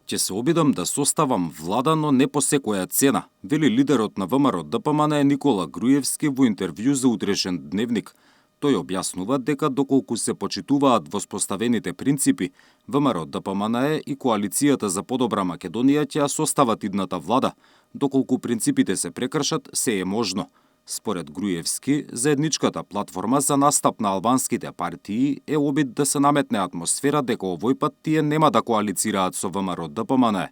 Ќе се обидам да составам влада, но не по секоја цена, вели лидерот на ВМРО ДПМН Никола Груевски во интервју за утрешен дневник. Тој објаснува дека доколку се почитуваат воспоставените принципи, ВМРО ДПМН и Коалицијата за подобра Македонија ќе ја состават идната влада. Доколку принципите се прекршат, се е можно. Според Груевски, заедничката платформа за настап на албанските партии е обид да се наметне атмосфера дека овој пат тие нема да коалицираат со ВМРО ДПМН.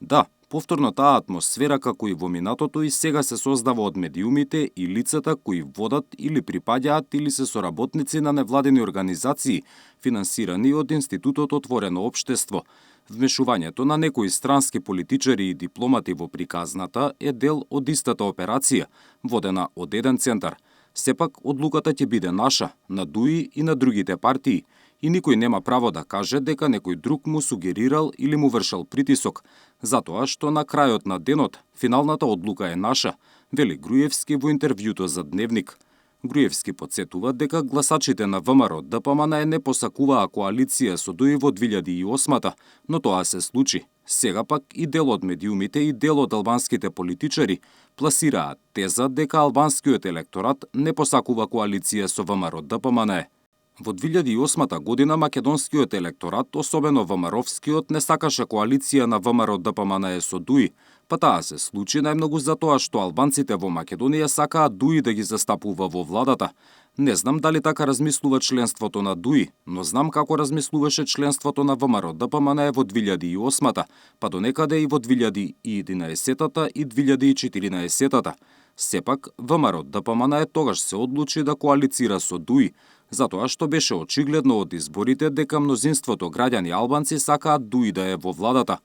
Да, повторно таа атмосфера како и во минатото и сега се создава од медиумите и лицата кои водат или припаѓаат или се соработници на невладени организации, финансирани од Институтот Отворено општество. Вмешувањето на некои странски политичари и дипломати во приказната е дел од истата операција, водена од еден центар. Сепак, одлуката ќе биде наша, на ДУИ и на другите партии, и никој нема право да каже дека некој друг му сугерирал или му вршал притисок, затоа што на крајот на денот финалната одлука е наша, вели Груевски во интервјуто за Дневник. Груевски подсетува дека гласачите на ВМРО ДПМН не посакуваа коалиција со ДУИ во 2008-та, но тоа се случи. Сега пак и дел од медиумите и дел од албанските политичари пласираат теза дека албанскиот електорат не посакува коалиција со ВМРО ДПМН. Во 2008 година македонскиот електорат, особено ВМРО-вскиот, не сакаше коалиција на ВМРО ДПМН со ДУИ, па таа се случи најмногу затоа што албанците во Македонија сакаат ДУИ да ги застапува во владата. Не знам дали така размислува членството на ДУИ, но знам како размислуваше членството на ВМРО ДПМН во 2008-та, па до некаде и во 2011-та и 2014-та. Сепак, ВМРО ДПМН тогаш се одлучи да коалицира со ДУИ, затоа што беше очигледно од изборите дека мнозинството граѓани албанци сакаат ДУИ да е во владата.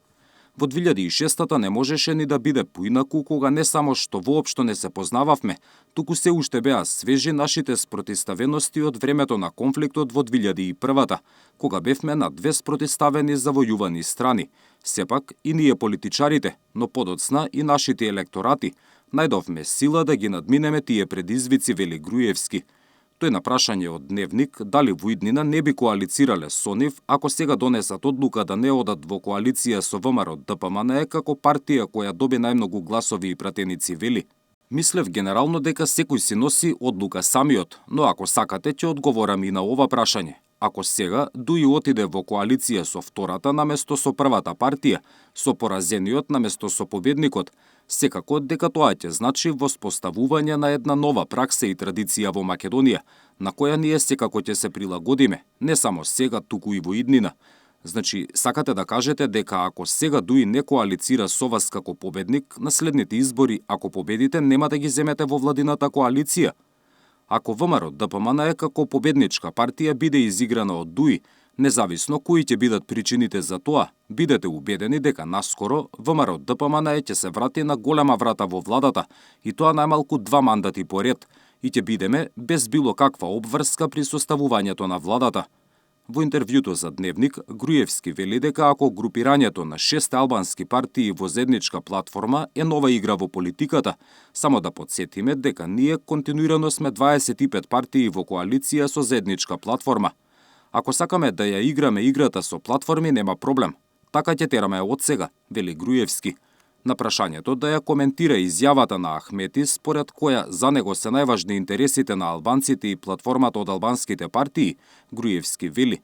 Во 2006-та не можеше ни да биде поинаку кога не само што воопшто не се познававме, туку се уште беа свежи нашите спротиставености од времето на конфликтот во 2001-та, кога бевме на две спротиставени завојувани страни. Сепак и ние политичарите, но подоцна и нашите електорати, најдовме сила да ги надминеме тие предизвици, вели Груевски. Тој на прашање од Дневник дали во иднина не би коалицирале со нив ако сега донесат одлука да не одат во коалиција со ВМРО ДПМН како партија која доби најмногу гласови и пратеници, вели. Мислев генерално дека секој си носи одлука самиот, но ако сакате ќе одговорам и на ова прашање. Ако сега ДУИ отиде во коалиција со втората наместо со првата партија, со поразениот наместо со победникот, секако дека тоа ќе значи воспоставување на една нова пракса и традиција во Македонија, на која ние секако ќе се прилагодиме, не само сега, туку и во иднина. Значи, сакате да кажете дека ако сега ДУИ не коалицира со вас како победник, на следните избори, ако победите, нема да ги земете во владината коалиција? Ако ВМРО ДПМН како победничка партија биде изиграна од ДУИ, независно кои ќе бидат причините за тоа, бидете убедени дека наскоро ВМРО ДПМН ќе се врати на голема врата во владата, и тоа најмалку 2 мандати поред, и ќе бидеме без било каква обврска при составувањето на владата. Во интервјуто за Дневник, Груевски вели дека ако групирањето на 6 албански партии во заедничка платформа е нова игра во политиката, само да подсетиме дека ние континуирано сме 25 партии во коалиција со заедничка платформа. Ако сакаме да ја играме играта со платформи, нема проблем. Така ќе тераме од сега, вели Груевски. На прашањето да ја коментира изјавата на Ахмети, според која за него се најважни интересите на албанците и платформата од албанските партии, Груевски вели: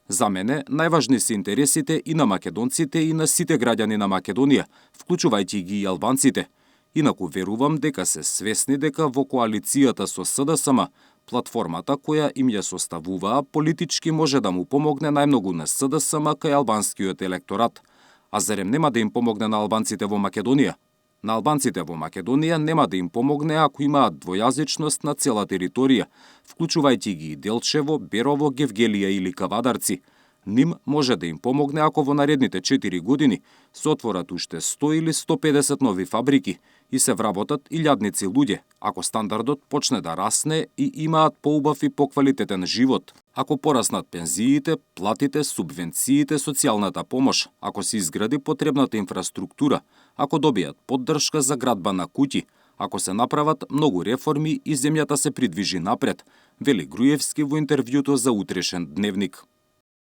за мене најважни се интересите и на македонците и на сите граѓани на Македонија, вклучувајќи ги и албанците. Инаку верувам дека се свесни дека во коалицијата со СДСМ, платформата која им ја составуваа, политички може да му помогне најмногу на СДСМ кај албанскиот електорат. А зарем нема да им помогне на албанците во Македонија? На албанците во Македонија нема да им помогне ако имаат двојазичност на цела територија, вклучувајќи ги и Делчево, Берово, Гевгелија или Кавадарци. Ним може да им помогне ако во наредните 4 години се отворат уште 100 или 150 нови фабрики и се вработат илјадници луѓе, ако стандардот почне да расне и имаат поубав и поквалитетен живот, ако пораснат пензиите, платите, субвенциите, социјалната помош, ако се изгради потребната инфраструктура, ако добијат поддршка за градба на куќи, ако се направат многу реформи и земјата се придвижи напред, вели Груевски во интервјуто за утрешен Дневник.